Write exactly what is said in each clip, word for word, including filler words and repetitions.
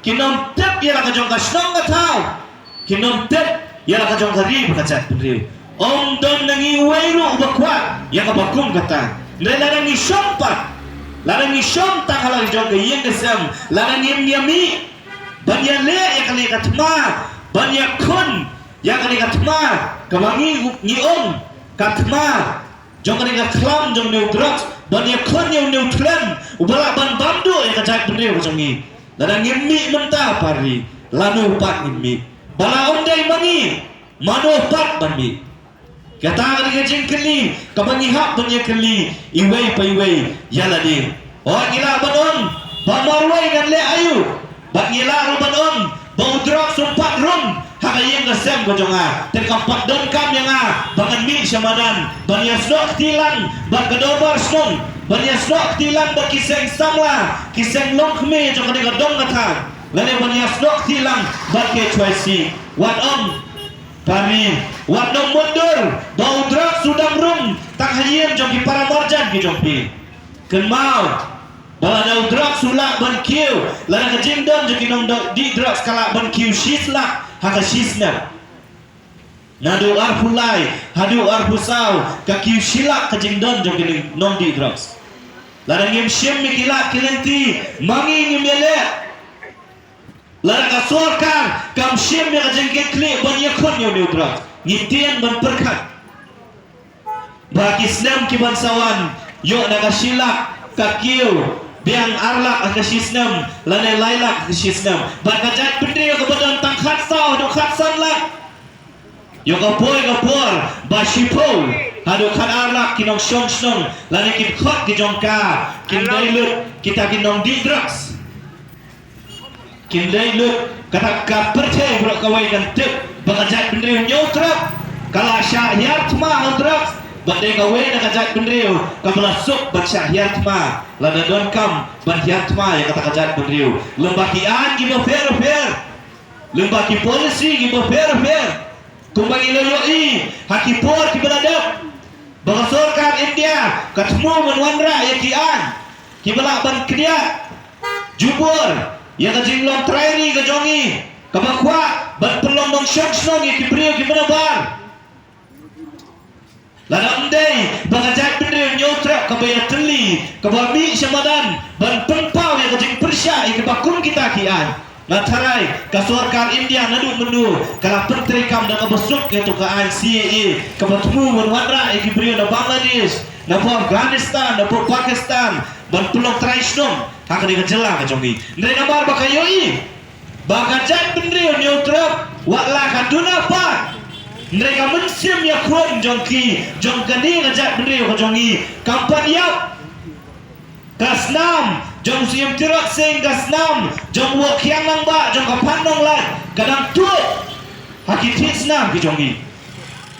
Kin ym tip ïa la ka jong ka shnong ka thaw. Kin ym tip ïa la ka jong ka ri bad ka jaitbynriew. Ym don na ngi uwei ruh uba kwah ïa kaba kum kata. Hynrei lada ngi shong pat, lada ngi shong tang ha la ka jong ka ïing ka sem, lada ngim ïa mih ban ïaleh ïa kane ka thma, ban ïakhun ïa kane ka thma kaba ngi, ngi ong ka thma jong kane ka khlam jong une u drugs, ban ïakhun ïa une u thlem uba lah ban bam duh ïa ka jaitbynriew ka jong ngi. Lada ngim mih mynta, parri, lano pat ngin mih? Ba la ym dei ma ngi, mano pat ban mih? Kata ka dei ka jingkylli kaba ngi hap ban ïakylli iwei pa iwei ïa lade. Hooid, ngi lah ban ong ba marwei ngan leh aïu, bad ngi lah ruh ban ong ba u drugs um pat rung ha ka ïing ka sem ka jong nga. Te kam pat donkam ïa nga ba ngan mih sha madan ban ïasnoh kti lang bad ka dorbar shnong, ban ïasnoh kti lang bad ki seng samla, ki seng longkmie jong kane ka dong ka thaiñ, lane ban ïasnoh kti lang bad ki H Y C. Wat ong, parri, wat nym mutdur ba u drugs u dang rung tang ha ïing jong ki para marjan ki jong phi. Kynmaw ba lada u drugs u lah ban kiew, lada ka jingdon jong ki nongdih drugs ka lah ban kiew shi slak ha ka shi snem, naduh arphew lai haduh arphew saw ka kiew shi lak ka jingdon jong ki nongdih drugs. Lada ngim shim ïa ki lad ki lynti, ma ngi ngim ïaleh. Lada ka sorkar kam shim ïa ka jingkitkhlieh ban ïakhun ïa une u drugs, ngi tieng ban pyrkhat ba ki snem ki ban sa wan, ïoh na ka shi lak ka kiew biang ar lak ha ka shi snem, lane lai lak ha ka shi snem. Bad ka jaitbynriew kaba don tang khatsaw haduh khatsan lak, ïoh ka poi ka por ba shiphew haduh khatar lak ki nongshong shnong lane ki dkhot ki jong ka kin dei lut kita ki nongdih drugs. Kin dei lut, kata ka pyrthei baroh kawei kan tip ba ka jaitbynriew Hynñiewtrep ka la shah hiar thma ha u drugs, bad dei kawei na ka jaitbynriew kaba la suk ban shah hiar thma. Lada donkam ban hiar thma ïa kata ka jaitbynriew, lyngba ki aiñ kiba pher bapher, lyngba ki policy kiba pher bapher, kumba ngi la ïohi ha ki por kiba la dep, ba ka sorkar India ka thmu ban wanrah ïa ki aiñ kiba lah ban kdiah jubor ïa ka jinglong trai ri ka jong ngi, kaba kwah ban pynlong nongshong shnong ïa ki briew kiba nabar. Lada ym dei ba ka jaitbynriew Hynñiewtrep kaba ïatylli, kaba mih sha madan ban pynpaw ïa ka jingpyrshah ïa kiba kum kita ki aiñ, nga tharai ka sorkar India naduh mynno ka la pyntreikam da kaba suk ïa kato ka aiñ C A A kaba thmu ban wanrah ïa ki briew na Bangladesh, na Afghanistan, na Pakistan ban pynlong trai shnong ha kane ka jylla ka jong ngi. Hynrei namar ba ka ïohi ba ka jaitbynriew Hynñiewtrep wat la ka duna pat, hynrei ka mynsiem ïakhun jong ki, jong kane ka jaitbynriew ka jong ngi kam pat ïap. Ka snam jong u Syiem Tirot Sing, ka snam jong u Woh Kiang Nangbah, jong ka Phan Nonglait ka dang tuid ha ki thied snam ki jong ngi.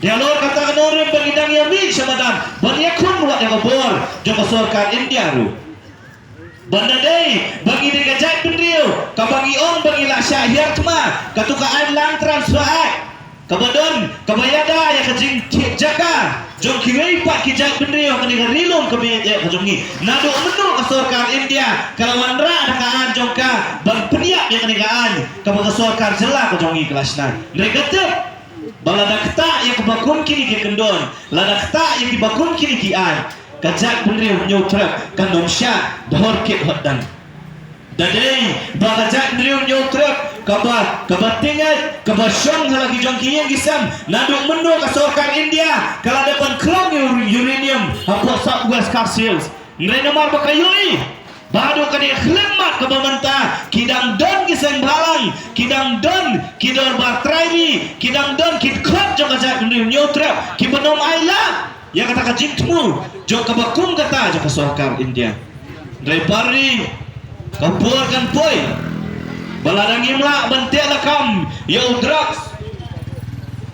Te halor kata ka nongrim ba ngi dang ïa mih sha madan ban ïakhun wat ïa ka bor jong ka sorkar India ruh. Ban da dei ba ngi dei ka jaitbynriew kaba ngi ong ba ngi la shah hiar thma, kato ka aiñ Land Transfer Act, kaba don, kaba ïada ïa ka jingthied jaka jong kiwei pat ki jaitbynriew ha kane ka ri lum kaba ïeit eh ka jong ngi. Naduh mynno ka sorkar India ka la wanrah da ka aiñ jong ka ban pynïap ïa kane ka aiñ kaba ka sorkar jylla ka jong ngi ka la shna? Hynrei ka tip ba lada ktah ïa kiba kum kine ki kyndon, lada ktah ïa kiba kum kine ki aiñ, ka jaitbynriew Hynñiewtrep kan ym shah da hor kit hor dang. Da dei ba ka jaitbynriew Hynñiewtrep kaba, kaba tyngeh, kaba shong ha la ki jong ki ïing ki sem, naduh mynno ka sorkar India ka la dep ban khlong ïa u uranium hapoh South West Khasi Hills. Hynrei namar ba ka ïohi ba haduh kane ka khyllipmat kaba mynta ki dang don ki seng bhalang, ki dang don ki dorbar trai ri, ki dang don ki dkhot jong ka jaitbynriew Hynñiewtrep kiba ym ailad ïa kata ka jingthmu jong kaba kum kata jong ka sorkar India. Hynrei parri, ka por kan poi ba lada ngim lah ban teh lakam ïa u drugs,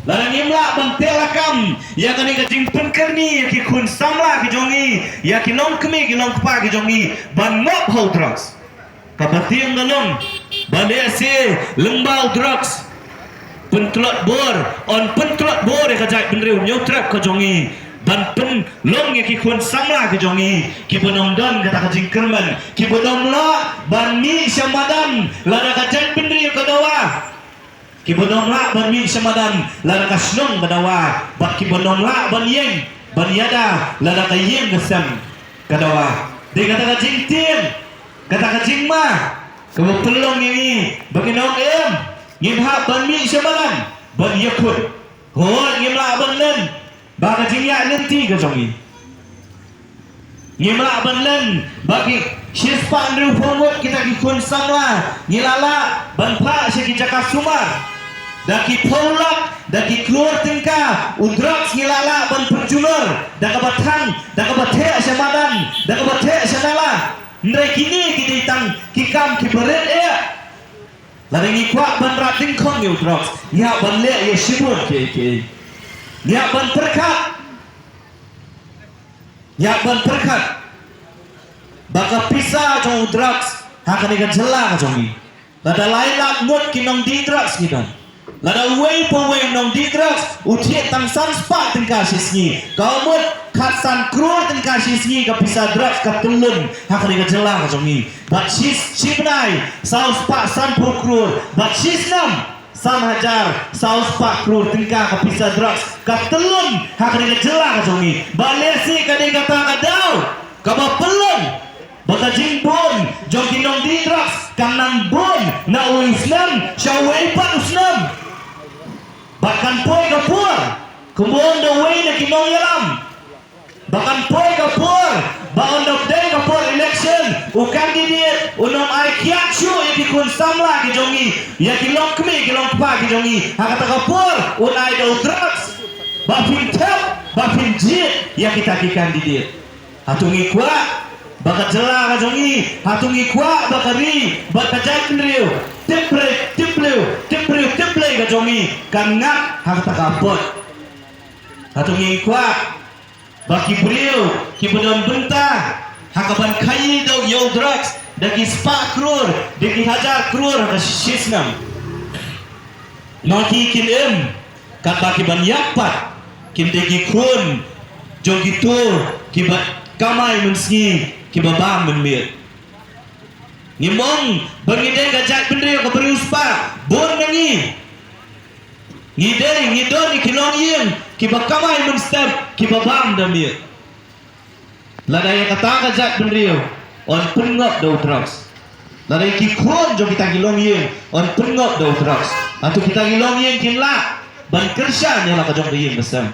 lada ngim lah ban teh lakam ïa kane ka jingpynkyrni ïa ki khun samla ki jong ngi, ïa ki longkmie ki longkpa ki jong ngi ban ngop ha u drugs. Kaba tieng ka long ba lehse lyngba u drugs pyntlot bor, yn pyntlot bor ïa ka jaitbynriew Hynñiewtrep ka jong ngi. ban pynlong ïa ki khun samla ki jong ngi kiba nym don kata ka jingkyrmen, kiba nym lah ban mih sha madan lada ka jaitbynriew ka dawa. Kiba nym lah ban mih sha madan lada ka shnong ka dawa, bad kiba nym lah ban ïeng ban ïada lada ka ïing ka sem ka dawa. Dei kata ka jingtieng, kata ka jingma kaba pynlong ïa ngi ba ngin ong em, ngim hap ban mih sha madan ban ïakhun. Hooid, ngim lah ban len ba ka jingïaid lynti ka jong ngi. Ngim lah ban len ba ki shispah hynriewphew ngut kita ki khun samla ngi la lah ban phah sha ki jaka sumar da ki phew lak, da ki klur tyngka. U drugs ngi la lah ban pynjulor da kaba thang, da kaba theh sha madan, da kaba theh sha nala. Hynrei kine ki dei tang ki kam kiba rit eh. Lada ngi kwah ban rat dyngkhong ïa u drugs, ngi hap ban leh ïa shibun kiei kiei. Ngi hap ban pyrkhat. Ngi hap ban pyrkhat ba ka pisa jong u drugs ha kane ka jylla ka jong ngi, lada lai lak ngut ki nongdih drugs ngi don. Lada uwei pa uwei u nongdih drugs u thied tang san spah tyngka shi sngi, ka mut khatsan klur tyngka shi sngi ka pisa drugs ka tyllun ha kane ka jylla ka jong ngi. Bad shi, shi bnai saw spah sanphew klur, bad shi snem san hajar saw spah klur tyngka ka pisa drugs ka tyllun ha kane ka jylla ka jong ngi. Ba lehse ka dei kata ka daw kaba pynlong ba ka jingbun jong ki nongdih drugs kan nang bun na uwei u snem sha uwei pat u snem. Ba kan poi ka por kumba ong da uwei na ki nongïalam, ba kan poi ka por ba ynda dei ka por election, u candidate un ym ai kiad shuh ïa ki khun samla ki jong ngi, ïa ki longkmie ki longkpa ki jong ngi. Ha kata ka por un ai da u drugs ba phin thep, ba phin jied ïa kita ki candidate. Hato ngi kwah ba ka jylla ka jong ngi, hato ngi kwah ba ka ri bad ka jaitbynriew tip briew, tip briew, tip briew, tip Blei ka jong ngi kan ngat ha kata ka por? Hato ngi kwah ba ki briew kiba don bynta ha kaban khaïi da ïa u drugs da ki spah klur, da ki hajar klur ha ka shi snem? Ma ki kin im, katba ki ban ïap pat kin dei ki khun jong kito kiba kamai mynsngi, kiba bam mynmiet. Ngim ong ba ngi dei ka jaitbynriew kaba riewspah, bun na ngi ngi dei, ngi don ïa ki longïing kiba kamai mynstep, kiba bam da miet. Lada ïa kata ka jaitbynriew yn pynngop da u drugs, lada ïa ki khun jong kita ki longïing yn pynngop da u drugs, hato kita ki longïing kin lah ban kyrshan ïa la ka jong ka ïing ka sem?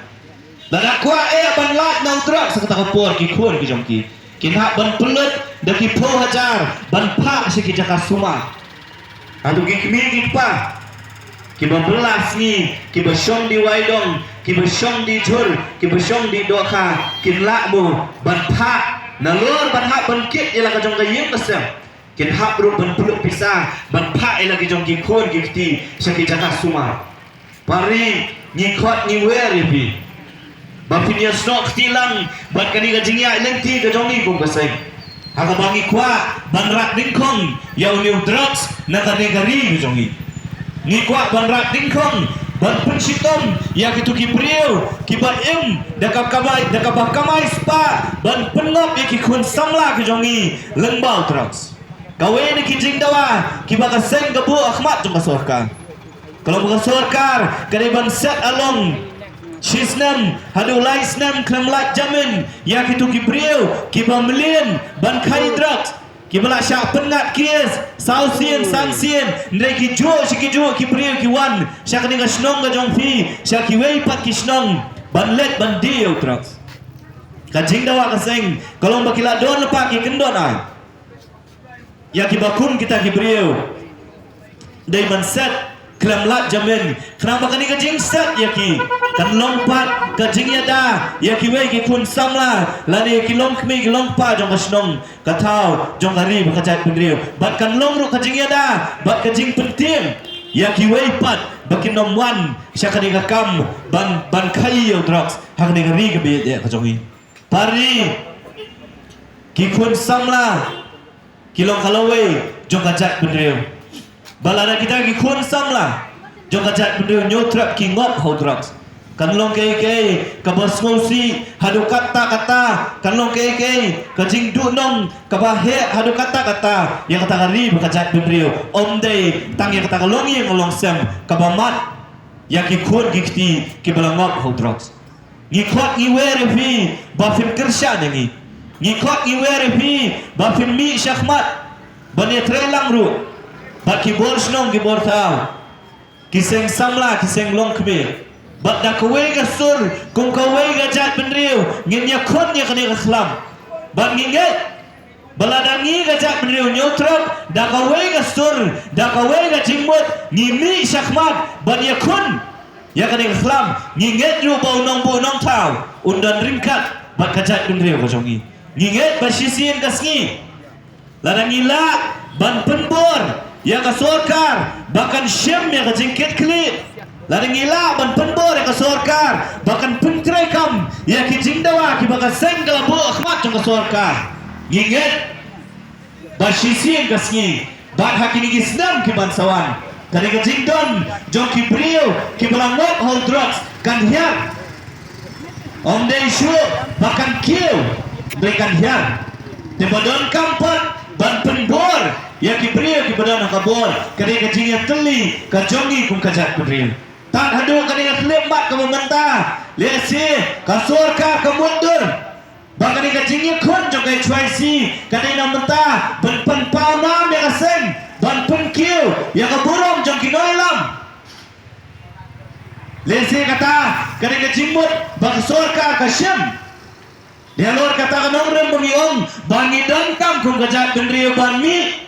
Lada kwah eh ban lait na u drugs ha kata ka por, ki khun ki jong ki kin hap ban pynlut da ki phew hajar ban phah sha ki jaka sumar. Hato ki kmie ki kpa kiba bylla sngi, kiba shong die waidong, kiba shong die jhur, kiba shong die dohkha kin lah mo ban phah nalor ban hap ban kit ïa la ka jong ka ïing ka sem? Kin hap ruh ban pynlut pisa ban phah ïa la ki jong ki khun ki kti sha ki jaka sumar. Pari, ngi khot ngi wer ïa phi ba phin ïasnoh kti lang bad kane ka jingïaid lynti ka jong ngi kum ka seng, ha kaba ngi kwah ban rat dyngkhong ïa une u drugs na kane ka ri ka jong ngi. Ngi kwah ban rat dyngkhong ban pynshitom ïa kito ki briew kiba im da ka kamai, da kaba kamai spah ban pynngop ïa ki khun samla ki jong ngi lyngba u drugs. Kawei na ki jingdawa kiba ka seng ka buh ha khmat jong ka sorkar, ka long ba ka sorkar ka dei ban set along shi snem haduh lai snem khlem lait jamin ïa kito ki briew kiba mlien ban khaïi drugs, kiba la shah pynngat case saw sien san sien. Hynrei ki juh shi ki juh ki briew ki wan sha kane ka shnong ka jong phi, sha kiwei pat ki shnong ban leit ban die ïa u drugs. Ka jingdawa ka seng ka long ba ki la don lypa ki kyndon ai ïa kiba kum kita ki briew. Dei ban set khlem lait jamin, khnang ba kane ka jingset ïa ki kan long pat ka jingïada ïa kiwei ki khun samla lane ïa ki longkmie ki longkpa jong ka shnong, ka thaw, jong ka ri bad ka jaitbynriew. Bad kan long ruh ka jingïada bad ka jingpyntieng ïa kiwei pat ba kin ym wan sha kane ka kam ban, ban khaïi ïa u drugs ha kane ka ri kaba ïeit ka jong ngi. Pari, ki khun samla ki long ka lawei jong ka jaitbynriew. Ba lada kita ki khun samla jong ka jaitbynriew ñiew trep ki ngop ha u drugs, Kan long kaei kaei kaba sngewsih haduh katta katta, kan long kaei kaei ka jingduhnong kaba heh haduh katta katta ïa kata ka ri bad ka jaitbynriew. Ym dei tang ïa kata ka longïing longsem kaba mad ïa ki khun ki kti kiba la ngop ha u drugs. Ngi khot ngi wer ïa phi ba phin kyrshan ïa ngi. Ngi khot ngi wer ïa phi ba phin mih shakhmat ban ïatrei lang ruh bad ki bor shnong ki bor thaw, ki seng samla ki seng longkmie, bad da kawei ka sur kum kawei ka jaitbynriew ngin ïakhun ïa kane ka khlam. Bad ngi ngeit ba lada ngi ka jaitbynriew Hynñiewtrep da kawei ka sur, da kawei ka jingmut ngi mih shakhmat ban ïakhun ïa kane ka khlam, ngi ngeit ruh ba u nongbuh nongthaw un don ryngkat bad ka jaitbynriew ka jong ngi. Ngi ngeit ba shisien ka sngi lada ngi lah ban pynbor ïa ka sorkar ba kan shim ïa ka jingkitkhlieh, lada ngi lah ban pynbor ïa ka sorkar ba kan pyntreikam ïa ki jingdawa kiba ka seng ka la buh ha khmat jong ka sorkar, ngi ngeit ba shisien ka sngi bad ha kine ki snem ki ban sa wan, kane ka jingdon jong ki briew kiba la ngop ha u drugs kan hiar. Ym dei shuh ba kan kiew, hynrei kan hiar. Te ba donkam pat ban pynbor ïa ki briew kiba don ha ka bor, kane ka jingïatylli ka jong ngi kum ka jaitbynriew. Tad haduh kane ka khyllipmat kaba mynta, lehse ka sorkar ka mutdur ba kane ka jingïakhun jong ka H Y C ka dei na mynta ban pynpaw nam ïa ka seng, ban pynkiew ïa ka burom jong ki nongïalam. Lehse kata ka dei ka jingmut ba ka sorkar ka shim. Halor kata ka nongrim ba ngi ong ba ngi donkam kum ka jaitbynriew ban mih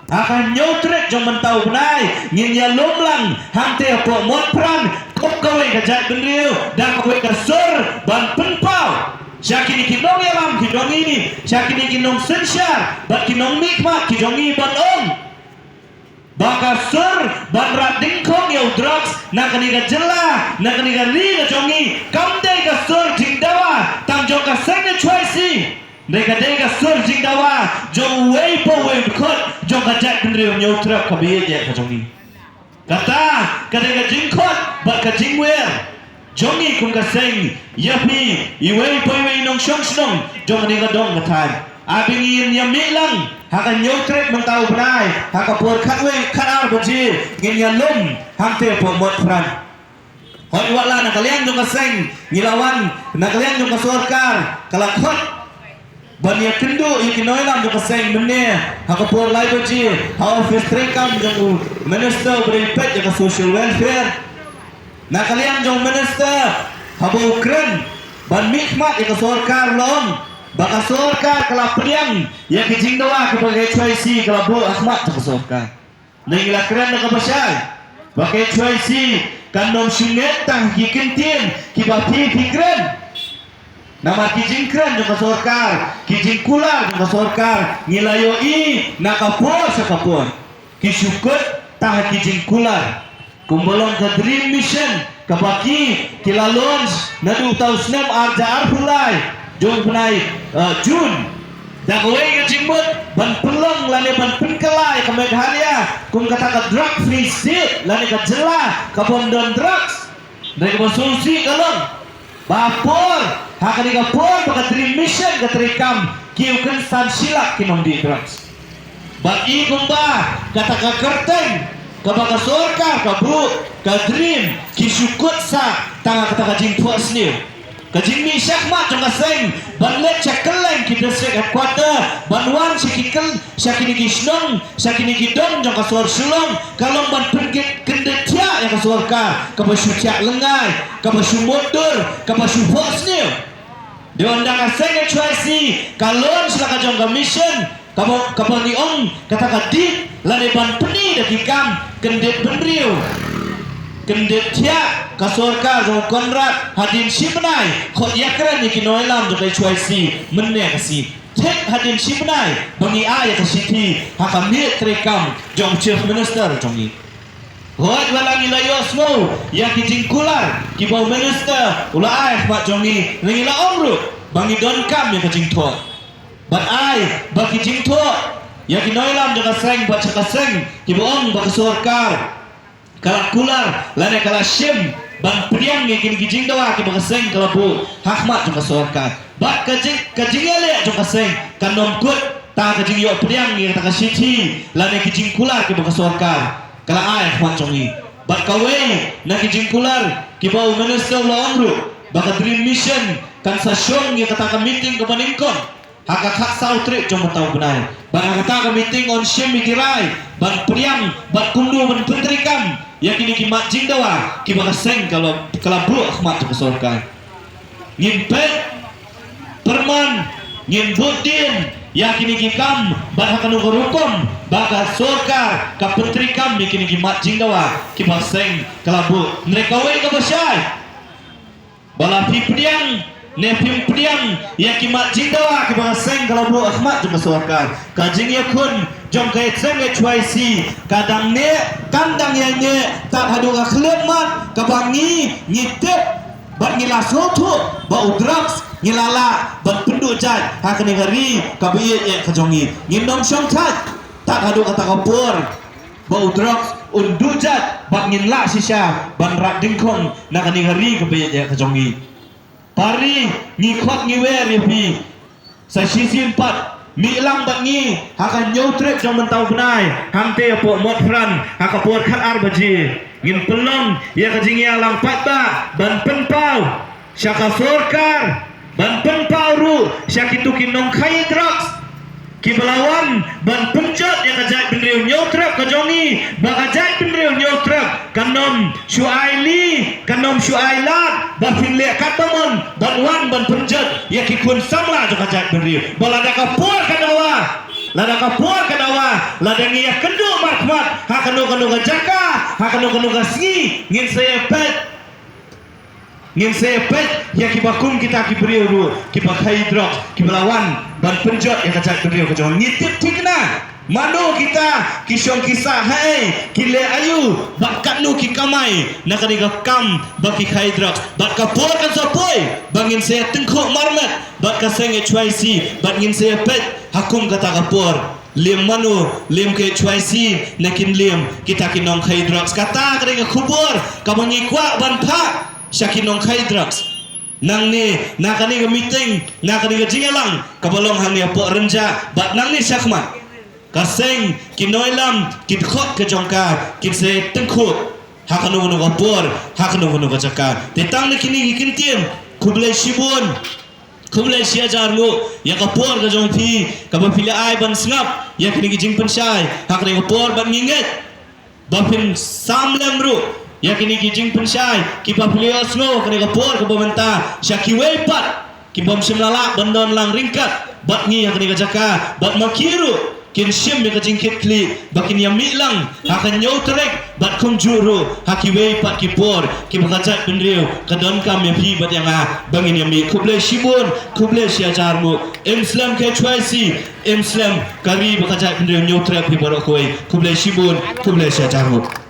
ha ka hynñiew tarik jong mynta u bnai, ngin ïalum lang hangtei hapoh Motphran kum kawei ka jaitbynriew da kawei ka sur ban pynpaw sha kine ki nongïalam ki jong ngi, sha kine ki nongsynshar bad ki nongmihkhmat ki jong ngi ban ong ba ka sur ban rat dyngkhong ïa u drugs na kane ka jylla, na kane ka ri ka jong ngi, kam dei ka sur jingdawa tang jong ka seng H Y C, hynrei ka dei ka sur jingdawa jong uwei pa uwei u dkhot jong ka jaitbynriew Hynñiewtrep kaba ïeit ka jong ngi. Kata ka dei ka jingkhot bad ka jingwer jong ngi kum ka seng ïa phi iwei pa iwei i nongshong shnong jong kane ka dong ka thaiñ. Ai ba ngin ïa mih lang ha ka hynñiew tarik mynta u bnai ha ka por khatwei khatar baje, ngin ïalum hangtei hapoh Motphran. Hooid, wat la na ka liang jong ka seng ngi la wan, na ka liang jong ka sorkar ka la khot ban ïakynduh ïa ki nongïalam jong ka seng mynne ha ka por lai baje ha office treikam jong u Minister uba dei peit ïa ka Social Welfare. Na ka liang jong u Minister, haba u kren ban mihkhmat ïa ka sorkar, u la ong ba ka sorkar ka la pdiang ïa ki jingdawa kiba ka H Y C ka la buh ha khmat jong ka sorkar. Ngi la kren da kaba shai ba ka H Y C kan ym shym ngeit tang ha ki kyntien kiba phi phi kren. Namar ki jingkren jong ka sorkar, ki jingkular jong ka sorkar, ngi la ïohi na ka por sha ka por. Ki shu kut tang ha ki jingkular. Kumba long ka Dream Mission kaba ki, ki la launch naduh uta u snem ar hajar arphew lai jong u bnai, eh, June. Da kawei ka jingmut ban pynlong lane ban pynkylla ïa ka Meghalaya kum kata ka drug free state lane ka jylla kabym don drugs. Hynrei kaba sngewsih ka long ba por, ha kane ka por ba ka Dream Mission ka treikam, ki ïoh kynsan shi lak ki nongdih drugs. Bad i kumba kata ka kyrteng kaba ka sorkar ka buh, ka Dream, ki shu kut sah tang ha kata ka jingthoh sniew. Ka jingmih shakhmat jong ka seng ban leit sha kylleng ki district headquarter, ban wan sha ki kyl-, sha kine ki shnong, sha kine ki dong jong ka sor Shillong, ka long ban pynkyndit thiah ïa ka sorkar kaba shu thiah lyngngai, kaba shu mutdur, kaba shu phohsniew. Dei ynda ka seng H Y C ka launch la ka jong ka mission, kaba, kaba ngi ong kata ka dip lane ban pyni da ki kam kyndit bynriew, kyndit thiah ka sorkar jong u Conrad hadien shi bnai, khot ïakren ïa ki nongïalam jong ka H Y C mynne ka sngi. Thik hadien shi bnai ba ngi ai ïa ka shithi ha ka miet treikam jong u Chief Minister jong ngi. Hooid, wat la ngi la ïohsngew ïa ki jingkular kiba u Minister u la ai ha khmat jong ngi, ngi la ong ruh ba ngi donkam ïa ka jingthoh. Bad ai ba ki jingthoh ïa ki nongïalam jong ka seng bad sha ka seng kiba ong ba ka sorkar ka la kular lane ka la shim ban pdiang ïa kine ki jingdawa kiba ka seng ka la buh ha khmat jong ka sorkar. Bad ka jing, ka jingïaleh jong ka seng kan ym kut da ka jingïoh pdiang ïa kata ka shithi lane ki jingkular kiba ka sorkar ka la ai ha khmat jong ngi. Bad kawei na ki jingkular kiba u minister u la ong ruh ba ka Dream Mission kan sa shong ïa kata ka meeting kaba nyngkong ha ka khatsaw tarik jong mynta u bnai. Bad ha kata ka meeting yn shim ïa ki rai ban pdiang bad kumno ban pyntreikam ïa kine ki mat jingdawa kiba ka seng ka la, ka la buh ha khmat jong ka sorkar. Ngin peit pyrman, ngin bud dien ïa kine ki kam bad ha kano ka rukom ba ka sorkar ka pyntreikam ïa kine ki mat jingdawa kiba ka seng ka la buh. Hynrei kawei kaba shai, ba la phi pdiang ne phim pdiang ïa ki mat jingdawa kiba ka seng ka la buh ha khmat jong ka sorkar, ka jingïakhun jong ka seng H Y C ka dang neh, kan dang ïaineh tad haduh ka khyllipmat kaba ngi, ngi tip bad ngi la sngewthuh ba u drugs ngi la lah ban pynduh jait ha kane ka ri kaba ïeit ïa ka jong ngi. Ngin ym shong thait tad haduh kata ka por ba u drugs un duh jait bad ngin lah shisha ban rat dyngkhong na kane ka ri kaba ïeit ïa ka jong ngi. Pari, ngi khot ngi wer ïa phi sa shisien pat, mih lang bad ngi ha ka hynñiew tarik jong mynta u bnai hangtei hapoh Motphran ha ka por khatar baje. Ngin pynlong ïa ka jingïalang paidbah ban pynpaw sha ka sorkar, ban pynpaw ruh sha kito ki nongkhaïi drugs kiba la wan ban pynjot ïa ka jaitbynriew Hynñiewtrep ka jong ngi, ba ka jaitbynriew Hynñiewtrep kan ym shu ai lih, kan ym shu ai lad ba phin leh katba mon ban wan ban pynjot ïa ki khun samla jong ka jaitbynriew. Ba lada ka por ka dawa, lada ka por ka dawa, lada ngi ïakynduh markhmat ha kano kano ka jaka, ha kano kano ka sngi, ngin sa ïapeit, ngin sa ïapeit ïa kiba kum kita ki briew ruh kiba khaïi drugs kiba la wan ban pynjot ïa ka jaitbynriew ka jong ngi. Tip thikna mano kita ki shong ki sah, haei ki leh aïu bad katno ki kamai na kane ka kam ba ki khaïi drugs. Bad ka por kan sa poi ba ngin sa ïatyngkhuh marmet bad ka seng H Y C bad ngin sa ïapeit ha kum kata ka por. Lem mano, lem ka H Y C ne kin lem kita ki nongkhaïi drugs? Kata ka dei ka khubor kaba ngi kwah ban phah sha ki nongkhaïi drugs. Nangne na kane ka meeting, na kane ka jingïalang kaba long hangne hapoh Rynjah bad nangne shakhmat, ka seng, ki nongïalam, ki dkhot ka jong ka, kin sa tyngkhuh ha kano kano ka por, ha kano kano ka jaka. Te tang na kine ki kyntien, khublei shibun. Khublei shi hajar nguh ïa ka por ka jong phi kaba phi la ai ban sngap ïa kine ki jingpynshai ha kane ka por, bad ngi ngeit ba phin sam lem ruh ïa kine ki jingpynshai kiba phi la ïohsngew ha kane ka por kaba mynta sha kiwei pat ki bym shym la lah ban don lang ryngkat bad ngi ha kane ka jaka, bad ma ki ruh kin shim ïa ka jingkitkhlieh ba kin ïamih lang ha ka hynñiew tarik bad kumjuh ruh ha kiwei pat ki por kiba ka jaitbynriew ka donkam ïa phi bad ïa nga ba ngin ïamih. Khublei shibun, khublei shi hajar nguh. Im slem ka H Y C, im slem ka ri bad ka jaitbynriew Hynñiewtrep hi baroh kawei. Khublei shibun, khublei shi hajar nguh.